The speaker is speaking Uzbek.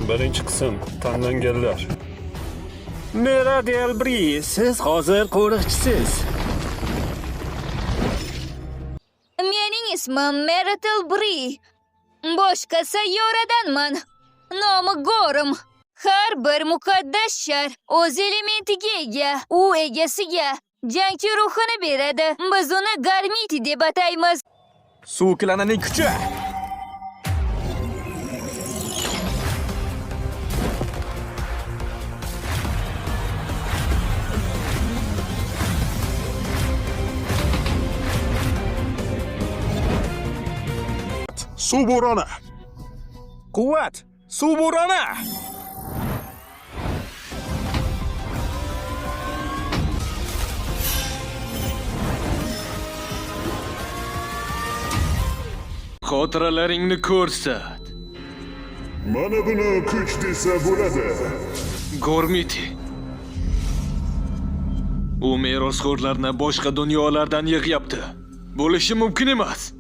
Birinchi qism. Tanlanganlar. Meradiel Bri, siz hozir qo'riqchisiz. Mening ismim Meritel Bri. Boshqa sayyoradanman. Nomi Gorim. Har bir muqaddas shar o'z elementiga ega. U egasiga jangchi ruhini beradi. Biz uni Garmiti deb ataymiz. Suv klanining kuchi. Suv bo'roni. Quvvat, suv bo'roni. Xotiralaringni ko'rsat. Mana buni kuch desa bo'ladi. Gormiti. U merosxo'rlarni boshqa dunyolardan yig'yapti. Bo'lishi mumkin emas.